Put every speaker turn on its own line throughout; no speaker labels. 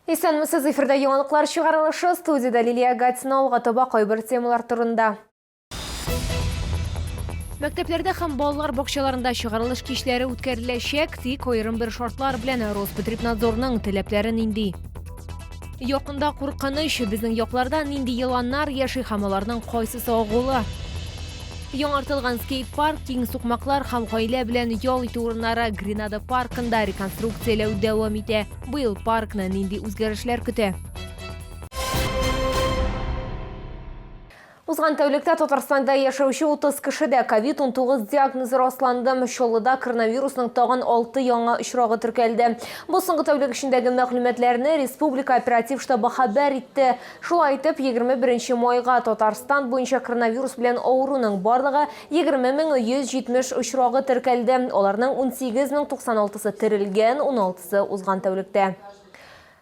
Исәнмесез, эфирда яңалыклар чыгарылышы, студиядә Лилия Гатина, алга таба кайбер темалар турында. Мәктәпләрдә һәм балалар бакчаларында чыгарылыш кичләре үткәреләчәк, тик аерым бер шартлар белән. Роспотребнадзорның таләпләре нинди? Якында куркыныч, безнең якларда нинди еланнар яши һәм аларның кайсысы агулы? Яңартылган скейт-парк, киң сукмаклар һәм гаилә белән ял итү урыннары Гренада паркында реконструкцияләү дәвам итә. Быел паркны нинди үзгәрешләр көтә? Узган тәүлектә Татарстанда яшәүче 30 кешедә ковид-19 диагнозы расланды. Чаллыда коронавирусның тагын 6 яңа очрагы теркәлде. Бу соңгы тәүлек эчендәге мәгълүматларны республика оператив штабы хәбәр итте. Шулай итеп, 21 майга Татарстан буенча коронавирус белән авыруның барлыгы 20170 очрагы теркәлде. Аларның 18096-сы терелгән, 16-сы узган тәүлектә.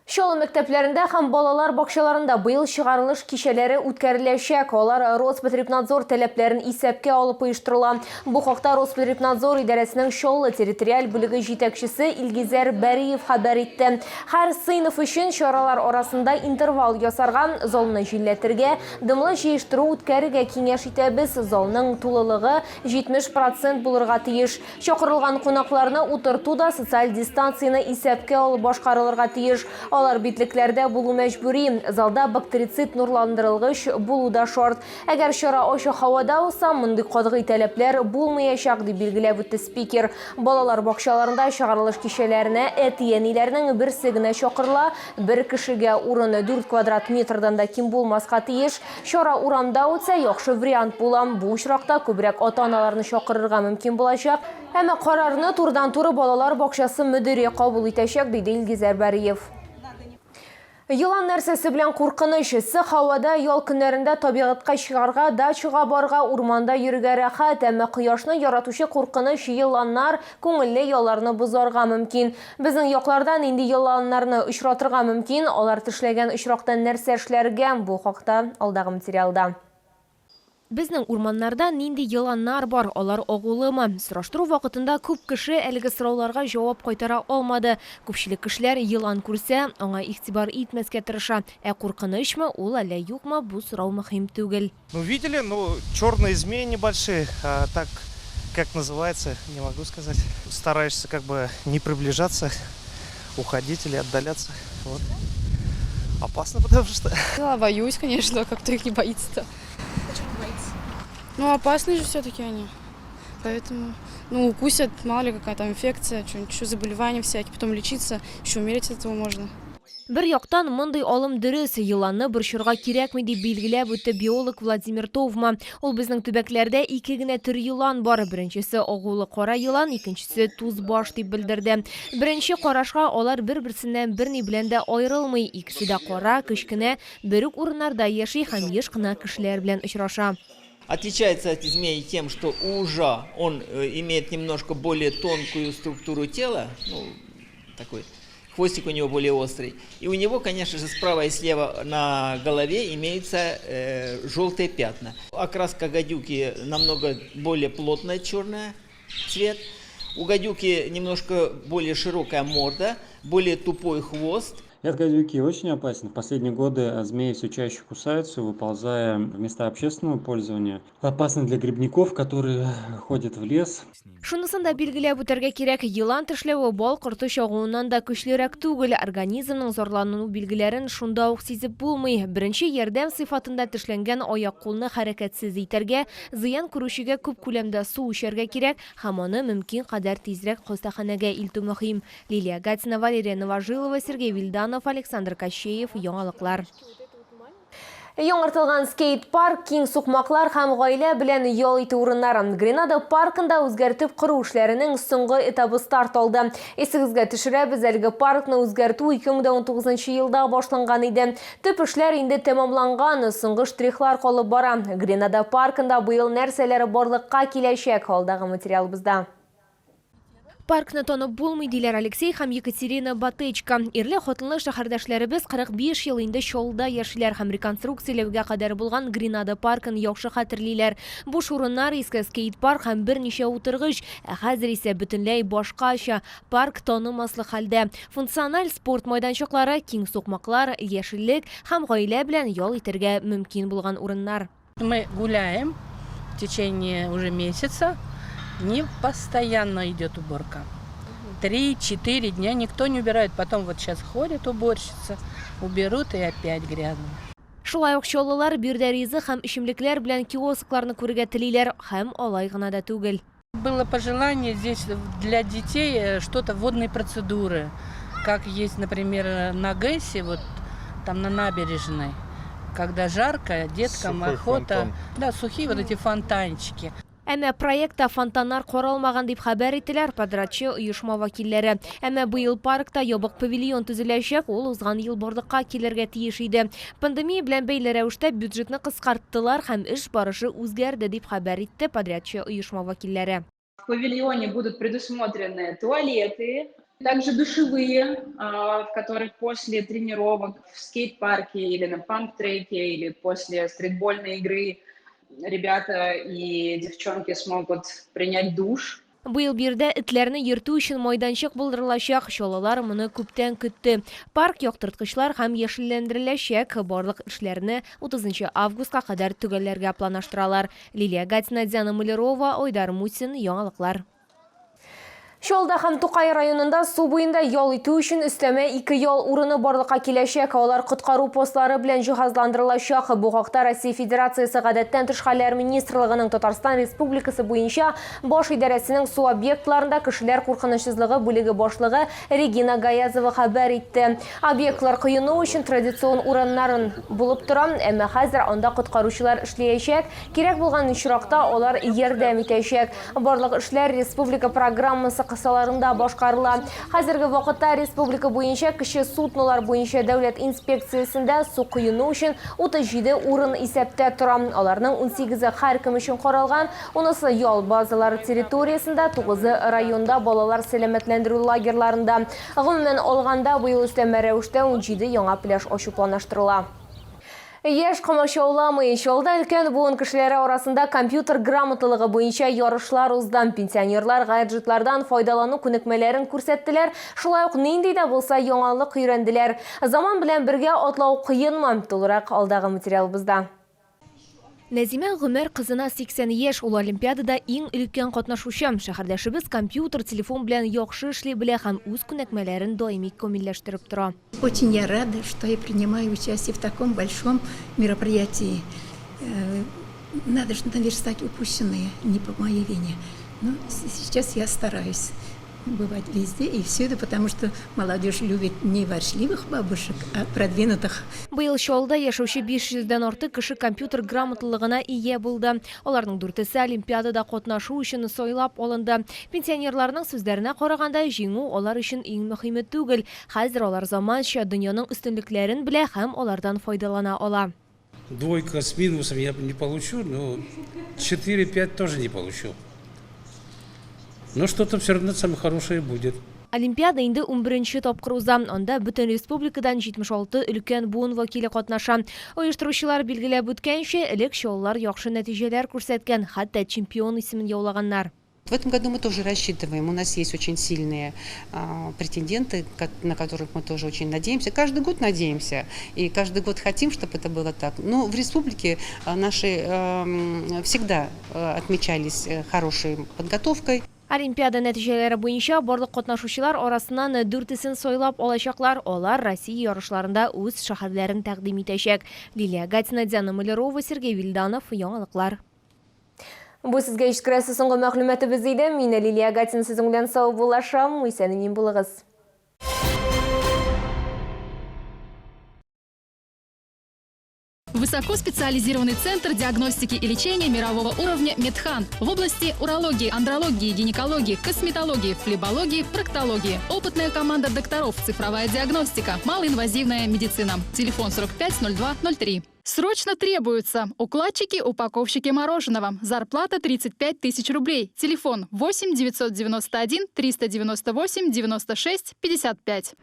Чаллы мәктәпләрендә һәм балалар бакчаларында быел чыгарылыш кичәләре үткәреләчәк. Алар Роспотребнадзор таләпләрен исәпкә алып оештырыла. Бу хакта Роспотребнадзор идарәсенең Чаллы территориаль бүлеге җитәкчесе Илгизәр Бәриев хәбәр итте. Һәр сыйныф өчен чаралар арасында интервал ясарга, залны җилләтергә, дымлы җыештыру үткәрергә киңәш итәбез. Залның тулылыгы 70 процент булырга тиеш. Чакырылган кунакларны утырту да социаль дистанцияне исәпкә алып башкарылырга тиеш. Алар битлекләрдә булу мәҗбүри. Залда бактерицид нурландырылгыч булу да шарт. Әгәр чара ачык һавада узса, мондый катгый таләпләр булмаячак, дип билгеләп үтте спикер. Балалар бакчаларында чыгарылыш кичәләренә әти-әниләрнең берсе генә чакырыла, бер кешегә урын 4 квадрат метрдан да ким булмаска тиеш. Чара урамда үтсә, яхшы вариант була. Бу очракта күбрәк ата-аналарны чакырырга мөмкин булачак. Әмма карарны турыдан-туры балалар бакчасы мөдире кабул итәчәк, диде Илгизәр Бариев. Елан нәрсәсе белән куркыныч? Эссе һавада ял көннәрендә табигатькә чыгарга, дачага барырга, урманда йөрергә рәхәт. Әмма кояшны яратучы куркыныч еланнар күңелле ялларны бозарга мөмкин. Безнең якларда нинди еланнарны очратырга мөмкин, алар тешләгән очракта нәрсә эшләргә, бу хакта алдагы материалда. Безнең урманнарда нинди еланнар бар, алар агулымы? Сораштыру вакытында күп кеше әлеге сорауларга җавап кайтара алмады. Күпчелек кешеләр елан күрсә, аңа игътибар итмәскә тырыша. Ә куркынычмы ул, әллә юкмы, бу сорау мөһим түгел.
Ну видели, ну черные змеи небольшие, а так как называется, не могу сказать. Стараешься как бы не приближаться, уходить или отдаляться. Вот. Опасно, потому что.
Да, боюсь, конечно, как кто их не боится-то.
Почему боитесь?
Ну, опасны же все-таки они. Поэтому, ну, укусят, мало ли какая там инфекция, что-нибудь, еще заболевания всякие, потом лечиться, еще умереть от этого можно.
Бер яктан, мондый алым дөрес, еланны борчырга кирәкми, дип билгеләп үтте биолог Владимир Товма. Ул безнең төбәкләрдә ике генә төр елан бар, беренчесе агулы кара елан, икенчесе тузбаш, дип белдерде. Беренче карашка алар бер-берсеннән берни белән дә аерылмый, икесе дә кара, кечкенә, бер үк урыннарда яши һәм еш кына кешеләр белән очраша.
Отличается от змеи тем, что у ужа он э, имеет немножко более тонкую структуру тела, ну, такой хвостик у него более острый. И у него, конечно же, справа и слева на голове имеются э, желтые пятна. Окраска гадюки намного более плотная черная цвет. У гадюки немножко более широкая морда, более тупой хвост.
Яд гадюки очень опасен. В последние годы змеи все чаще кусаются, выползая в места общественного пользования. Опасны для грибников, которые ходят в лес.
Шунысын да билгеләп үтәргә кирәк, елан тешләве бал корты чагуыннан да көчлерәк түгел. Организмның зарлану билгеләрен шунда ук сизеп булмый. Беренче ярдәм сыйфатында тешләнгән аяк-кулны хәрәкәтсез итәргә, зыян күрүчегә күп күләмдә су эчәргә кирәк һәм аны мөмкин кадәр тизрәк хастаханәгә илтү мөһим. Лилия Гатина, Валерия Новожилова, Сергей Вильданов, Александр Кощеев, Яңалыклар. Яңартылган скейт-парк, киң сукмаклар һәм гаилә белән ял итү урыннары. Гренада паркында үзгәртеп кору эшләренең соңгы этабы старт алды. Исегезгә төшерәбез, әлеге паркны үзгәртү 2019 елда башланган иде. Төп эшләр инде тәмамланган, соңгы штрихлар калып бара. Гренада паркында быел нәрсәләр барлыкка киләчәк, алдагы материалыбызда. Паркны танып булмый, диләр Алексей һәм Екатерина Батечко. Ирле-хатынлы шәһәрдәшләребез 45 ел инде Чаллыда яшиләр һәм реконструкцияләүгә кадәр булган Гренада паркын яхшы хәтерлиләр. Буш урыннар, иске скейт-парк һәм берничә утыргыч. Ә хәзер исә бөтенләй башкача. Парк танымаслык хәлдә. Функциональ спорт майданчыклары, киң сукмаклар, яшеллек һәм гаилә белән ял итәргә мөмкин булган урыннар.
Мы гуляем в течение уже месяца, не постоянно идет уборка. 3-4 дня никто не убирает. Потом вот сейчас ходит уборщица, уберут и опять грязно.
Шулай ук чаллылар биредә ризык һәм эчемлекләр белән киоскларны күрергә телиләр һәм алай гына да түгел.
Было пожелание здесь для детей что-то водные процедуры, как есть, например, на ГЭСе, вот там на набережной. Когда жарко, деткам
Сухой
охота.
фонтан.
Да, сухие вот эти фонтанчики.
Әмма проектта фонтаннар каралмаган дип хәбәр иттеләр подрядчы оешма вәкилләре. Әмма быел паркта ябык павильон төзеләчәк, ул узган ел барлыкка килергә тиеш иде. Пандемия белән бәйле рәвештә бюджетны кыскарттылар һәм эш барышы үзгәрде дип хәбәр итте подрядчы оешма вәкилләре.
В павильоне будут предусмотрены туалеты, также душевые, в которых после тренировок в скейт-парке или на памп-треке или после стритбольной игры ребята и девчонки смогут принять душ.
Быел биредә этләрне йөртү өчен майданчык булдырылачак. Чаллылар моны күптән көтте. Парк яктырткычлар һәм яшелләндереләчәк. Барлык эшләрне 30 августка кадәр төгәлләргә планлаштыралар. Лилия Гатина, Диана Малярова, Айдар Мусин, Яңалыклар. Чаллыда һәм Тукай районында су буенда ял итү өчен өстәмә ике ял урыны барлыкка киләчәк. Алар коткару постлары белән җиһазландырылачак. Бу хакта Россия Федерациясе Гадәттән тыш хәлләр министрлыгының Татарстан Республикасы буенча баш идарәсенең су объектларында кешеләр куркынычсызлыгы бүлеге башлыгы Регина Гаязова хәбәр итте. Объектлар коену өчен традицион урыннарын булып тора, әмма хәзер анда коткаручылар эшләячәк. Кирәк булган очракта алар ярдәм итәчәк. Барлык эшләр республика программасы кысаларында башкарыла. Хәзерге вакытта республика буенча кече суднолар буенча дәүләт инспекциясендә су коену өчен 37 урын исәптә тора. Аларның 18-е һәркем өчен каралган, унысы ял базалары территориясендә, 9-ы районда балалар сәламәтләндерү лагерьларында. Гомумән алганда, быел өстәмә рәвештә 17 яңа пляж ачу планлаштырыла. Яшь комачауламый. Чаллыда өлкән буын кешеләре арасында компьютер грамоталыгы буенча ярышлар узды. Пенсионерлар гаджетлардан файдалану күнекмәләрен күрсәттеләр, шулай ук нинди дә булса яңалык өйрәнделәр. Заман белән бергә атлау кыенмы? Тулырак алдагы материалыбызда. Нәзимә Гомәр кызына 80 яшь, ул Олимпиадада иң өлкән катнашучы. Шәһәрдәшебез компьютер, телефон белән яхшы эшли белә һәм үз күнекмәләрен даими камилләштереп тора.
Очень я рада, что я принимаю участие в таком большом мероприятии. Надо же наверстать упущенное, не по моей вине. Но сейчас я стараюсь бывать везде и всюду, потому что молодежь любит не ворчливых бабушек, а продвинутых.
Быел Чаллыда яшәүче 500дән артык кеше компьютер грамоталыгына ия булды. Аларның дүртесе Олимпиадада катнашу өчен сайлап алынды. Пенсионерларның сүзләренә караганда, җиңү алар өчен иң мөһиме түгел. Хәзер алар заманча дөньяның өстенлекләрен белә һәм алардан файдалана ала.
Двойка с минусом я не получу, но 4-5 тоже не получу. Но что-то все равно самое хорошее будет.
Олимпиада инде 11 тапкыр уза. Анда бөтен республикадан 76 өлкән буын вәкиле катнаша. Оештыручылар билгеләп үткәнчә, элек чаллылар яхшы нәтиҗәләр күрсәткән, хәтта чемпион исемен яулаганнар.
В этом году мы тоже рассчитываем. У нас есть очень сильные претенденты, на которых мы тоже очень надеемся. Каждый год надеемся и каждый год хотим, чтобы это было так. Но в республике наши всегда отмечались хорошей подготовкой.
Олимпиада нәтиҗәләре буенча барлык катнашучылар арасыннан дүртесен сайлап алачаклар. Алар Россия ярышларында үз шәһәрләрен тәкъдим итәчәк. Лилия Гатина, Диана Малярова, Сергей Вильданов, Яңалыклар. Бу сезгә ишеттерәсе соңгы мәгълүматыбыз иде. Мин Лилия Гатина сезнең белән саубуллашам. Исән-имин булыгыз.
Высокоспециализированный центр диагностики и лечения мирового уровня «Медхан» в области урологии, андрологии, гинекологии, косметологии, флебологии, проктологии. Опытная команда докторов, цифровая диагностика, малоинвазивная медицина. Телефон 45 02 03. Срочно требуются укладчики, упаковщики мороженого. Зарплата 35 тысяч рублей. Телефон 8 991 398 96 55.